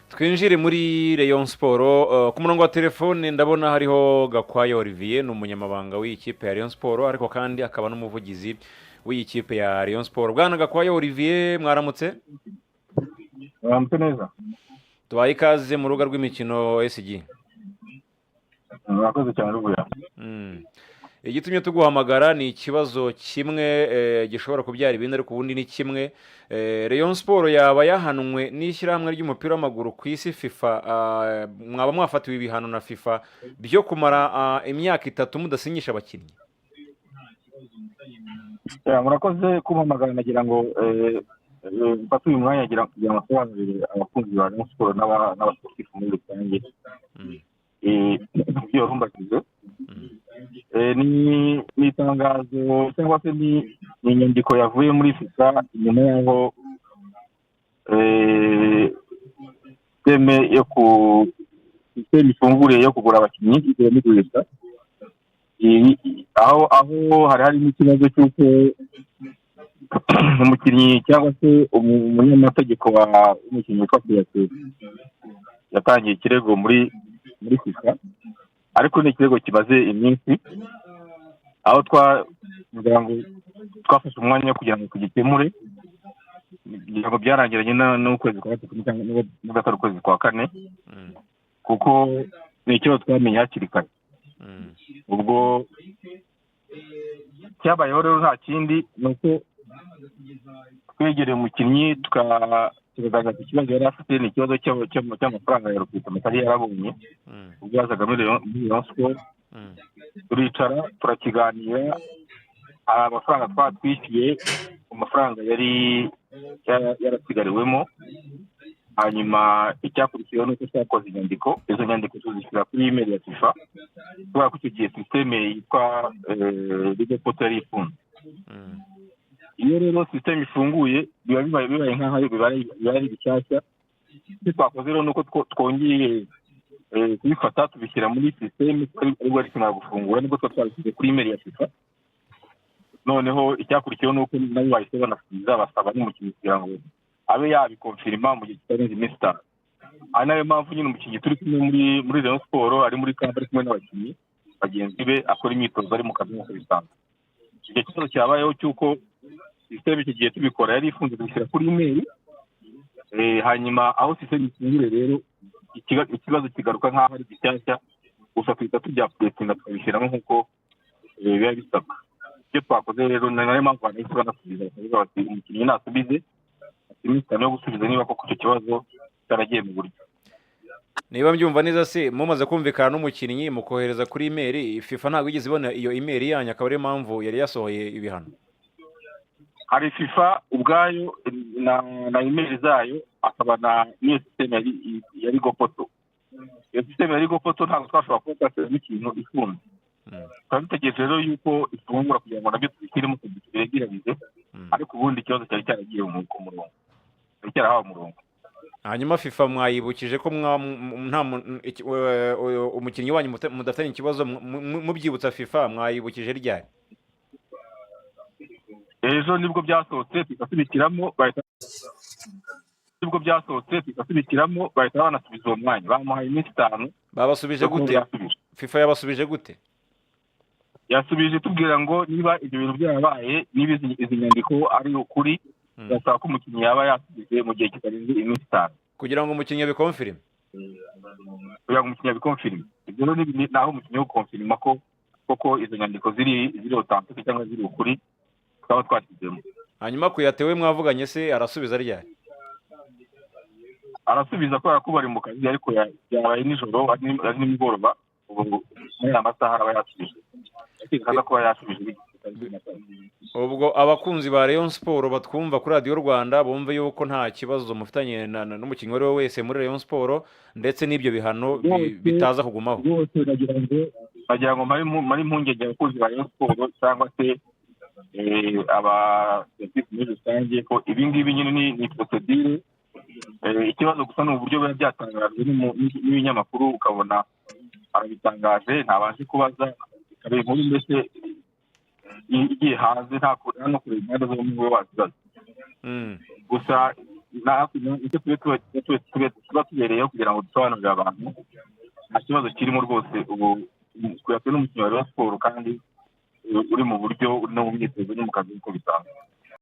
Twinjire muri Rayon Sport. Ku murongo wa telefone ndabona hariho Gakwaya Olivier, ni umunyamabanga w'iyi kipe ya Rayon Sport, ariko kandi akaba n'umuvugizi w'iyi kipe ya Rayon Sport. Bwana Gakwaya Olivier, mwaramutse? Mwaramutse neza. Tubaye ikaze mu rubuga rw'imikino SG. Murakoze cyane, Rubuya. Igitumye tuguhamagara ni ikibazo kimwe gishobora kubyara ibindi, ariko ubundi ni kimwe. Rayon Sport yaba yahanwe n'ishyirahamwe ry'umupira w'amaguru ku isi, FIFA? Mwaba mwafatiwe ibihano na FIFA byo kumara imyaka 3 mudasinyisha abakinnyi? Yeah, murakoze kumpamagara. Nagira ngo mfate uyu mwanya kugira ngo nsobanurire abakunzi ba Rayon Sport n'abasportifu muri rusange ibyo warumbajije. Ni itangazo cyangwa se ni inyandiko yavuye muri FIFA nyuma y'aho système ifunguriye yo kugura abakinnyi, igura n'igurisha. Aho hari harimo ikibazo cy'uko umukinnyi cyangwa se umunyamategeko w'umukinnyi witwa Kouyaté yatangiye ikirego muri FIFA, ariko ni ikirego kimaze iminsi, aho twagira ngo twafashe umwanya wo kugira ngo tugikemure, kugira ngo byarangiranye n'ukwezi kwa gatatu cyangwa niba atari ukwezi kwa kane, kuko ni ikibazo twamenye hakiri kare. Ubwo cyabayeho rero nta kindi, ni uko twegereye umukinnyi, tukagaragaza ikibazo yari afite. Ni ikibazo cy'amafaranga ya recrutement atari yarabonye ubwo yazaga muri Rayon Sport. Turicara turakiganira. Hari amafaranga twatwishyuye ku mafaranga yari yarasigariwemo. Hanyuma icyakurikiyeho ni uko twakoze inyandiko, izo nyandiko tuzishyira kuri email ya FIFA, kubera ko icyo gihe système yitwa Legal Portal yari ifunze. Iyo rero système ifunguye, biba bibaye nk'aho bibaye ari bishyashya. Icyo twakoze rero ni uko twongeye kubifata tubishyira muri système, aribwo ari tumara gufungura nibwo tuba twabishyize kuri email ya FIFA. Noneho icyakurikiyeho ni uko nabo bahise banasubiza, basaba n'umukinnyi kugira ngo abe yabikonfirima mu gihe kitarenze iminsi 5. Ari nayo mpamvu nyine umukinnyi turi kumwe muri Rayon Sport ari muri camp, ari kumwe n'abakinnyi bagenzi be, akora imyitozo, ari mu kazi nk'uko bisanzwe. Icyo kibazo cyabayeho cy'uko système icyo gihe tubikora yari ifunze, tubishyira kuri email, hanyuma aho système ifungure rero ikibazo kigaruka nk'aho ari gishyashya, gusa tuhita tubya-updatinga tukabishyiramo nk'uko biba bisabwa. Icyo twakoze rero, ni nayo mpamvu abantu bahise banasubiza, bakavuga bati umukinnyi nasubize, afite iminsi 5 yo gusubiza niba koko icyo kibazo cyaragiye mu buryo. Niba mbyumva neza se, mumaze kumvikana n'umukinnyi, mukohereza kuri email, FIFA ntabwo igeze ibona iyo email yanyu, akaba ariyo mpamvu yari yasohoye ibihano? Hari FIFA ubwayo na email zayo, akaba na n'iyo système ya Legal Portal. Iyo système ya Legal Portal ntabwo twashobora kuba twashyiramo ikintu ifunze. Tukaba dutegereje rero yuko ifungura kugira ngo nabyo tubishyiremo, tubiregeranize. Ariko ubundi ikibazo cyari cyaragiye ku murongo, cyari cyarahawe umurongo. Hanyuma FIFA mwayibukije ko nta umukinnyi wanyu mudafitanye ikibazo? Mubyibutsa FIFA mwayibukije ryari? Ejo nibwo byasohotse, tugasubikiramo bahita, nibwo byasohotse tugasubikiramo, bahita banasubiza uwo mwanya. Bamuhaye iminsi 5 Babasubije yo kuba gute? yasubije. FIFA yabasubije gute? Yasubije tubwira ngo niba ibyo bintu byarabaye, niba izi nyandiko ari ukuri, birasaba ko umukinnyi yaba yasubije mu gihe kitarenze iminsi 5. Kugira ngo umukinnyi abikonfirime? Kugira ngo umukinnyi abikonfirime. Ibyo rero ni naho umukinnyi wo gukonfirima ko koko izo nyandiko ziri authentique cyangwa ziri ukuri twaba twashyizemo. Hanyuma Kouyaté we mwavuganye se, arasubiza ryari? Arasubiza kubera ko bari mu kazi, ariko byabaye nijoro, ari nimugoroba. Ubu muri aya masaha araba yasubije, ariko kuba yasubije. Ubwo abakunzi ba Rayon Sport batwumva kuri Radiyo Rwanda bumve yuko nta kibazo mufitanye n'umukinnyi uwo ari we wese muri Rayon Sport, ndetse n'ibyo bihano bitaza kugumaho. Rwose nagira ngo mare impungenge abakunzi ba Rayon Sport cyangwa se aba muri rusange ko ibi ngibi nyine ni procédure. Ikibazo gusa ni uburyo biba byatangajwe n'ibinyamakuru, ukabona arabitangaje ntabanje kubaza, ikaba inkuru mbese igiye hanze nta no kureba impande zombi ngo wazibaza. Gusa natwe icyo tuba tubereyemo Tubihereyeho kugira ngo dusobanurire abantu, nta kibazo kirimo rwose. Ubu Kouyaté n'umukinnyi wa Rayon Sports kandi uri mu buryo, uri no mu myitozo no mu kazi nk'uko bisanzwe.